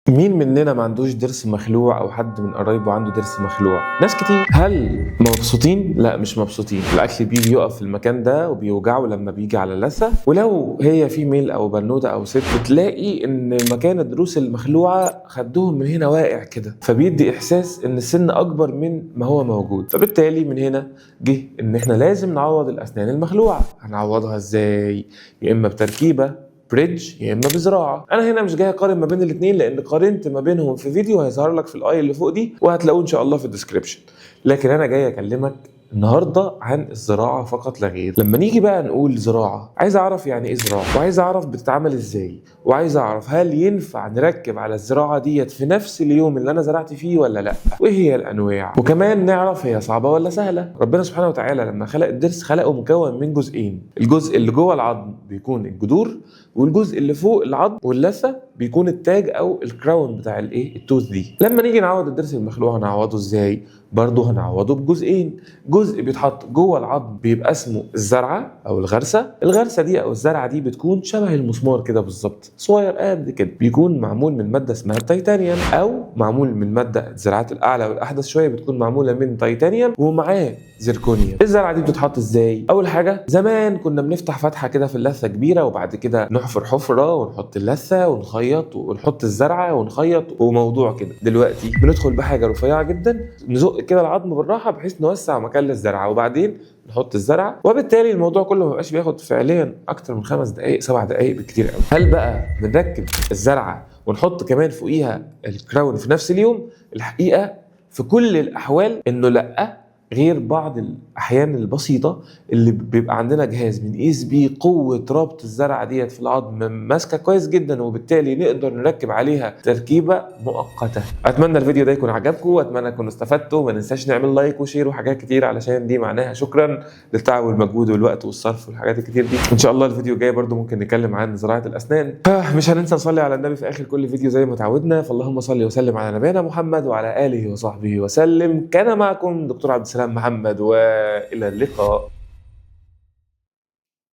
مين مننا ما عندوش ضرس مخلوع او حد من قرايبه عنده ضرس مخلوع؟ ناس كتير. هل مبسوطين؟ لا، مش مبسوطين. الاكل بيجي يقف في المكان ده وبيوجعه لما بيجي على اللثة، ولو هي female او بنوته او ست بتلاقي ان مكان الضروس المخلوعه خدهم من هنا واقع كده، فبيدي احساس ان السن اكبر من ما هو موجود. فبالتالي من هنا جه ان احنا لازم نعوض الاسنان المخلوعه. هنعوضها ازاي؟ يا اما بتركيبه bridge يا اما بزراعه. انا هنا مش جاي اقارن ما بين الاثنين، لان قارنت ما بينهم في فيديو هيظهر لك في ال i اللي فوق دي، وهتلاقوه ان شاء الله في ال description. لكن انا جاي اكلمك النهارده عن الزراعة فقط لا غير. لما نيجي بقى نقول زراعة، عايز اعرف يعني ايه زراعة، وعايز اعرف بتتعمل ازاي، وعايز اعرف هل ينفع نركب على الزراعة ديت في نفس اليوم اللي انا زرعت فيه ولا لا، وايه هي الانواع، وكمان نعرف هي صعبة ولا سهلة. ربنا سبحانه وتعالى لما خلق الضرس خلقه مكون من جزئين، الجزء اللي جوه العظم بيكون الجذور، والجزء اللي فوق العظم واللثه بيكون التاج او ال crown بتاع الايه ال tooth دي. لما نيجي نعوض الضرس المخلوع هنعوضه ازاي؟ برضه هنعوضه بجزئين، جزء بيتحط جوه العظم بيبقى اسمه الزرعه او الغرسه. الغرسه دي او الزرعه دي بتكون شبه المسمار كده بالظبط، صغير قد كده، بيكون معمول من مادة اسمها التيتانيوم، او معمول من مادة الزراعات الاعلى والاحدث شوية بتكون معمولة من تيتانيوم ومعاه زركونيوم. الزرعه دي بتتحط ازاي؟ اول حاجة زمان كنا بنفتح فتحه كده في اللثة كبيرة، وبعد كده نحفر حفره ونحط اللثة ونخيط ونحط الزرعه ونخيط وموضوع كده. دلوقتي بندخل بحاجة رفيعة جدا، نزق كده العظم بالراحة بحيث نوسع مكان للزرعه، وبعدين نحط الزرعه، وبالتالي الموضوع كله ما بقاش بياخد فعليا اكتر من 5 دقائق 7 دقائق بالكتير قوي. هل بقى بنركب الزرعه ونحط كمان فوقيها ال crown في نفس اليوم؟ الحقيقة في كل الاحوال انه لا، غير بعض الاحيان البسيطة اللي بيبقى عندنا جهاز بنقيس بيه قوة ربط الزرعه ديت في العظم ماسكه كويس جدا، وبالتالي نقدر نركب عليها تركيبه مؤقتة. اتمنى الفيديو ده يكون عجبكم، واتمنى تكونوا استفدتوا. ما ننساش نعمل like و share وحاجات كتير، علشان دي معناها شكرا للتعب والمجهود والوقت والصرف والحاجات الكتير دي. ان شاء الله الفيديو الجاي برضو ممكن نتكلم عن زراعة الاسنان. مش هننسى نصلي على النبي في اخر كل فيديو زي ما تعودنا، فاللهم صل وسلم على نبينا محمد وعلى اله وصحبه وسلم. كان معكم دكتور عبد السلام محمد، والى اللقاء.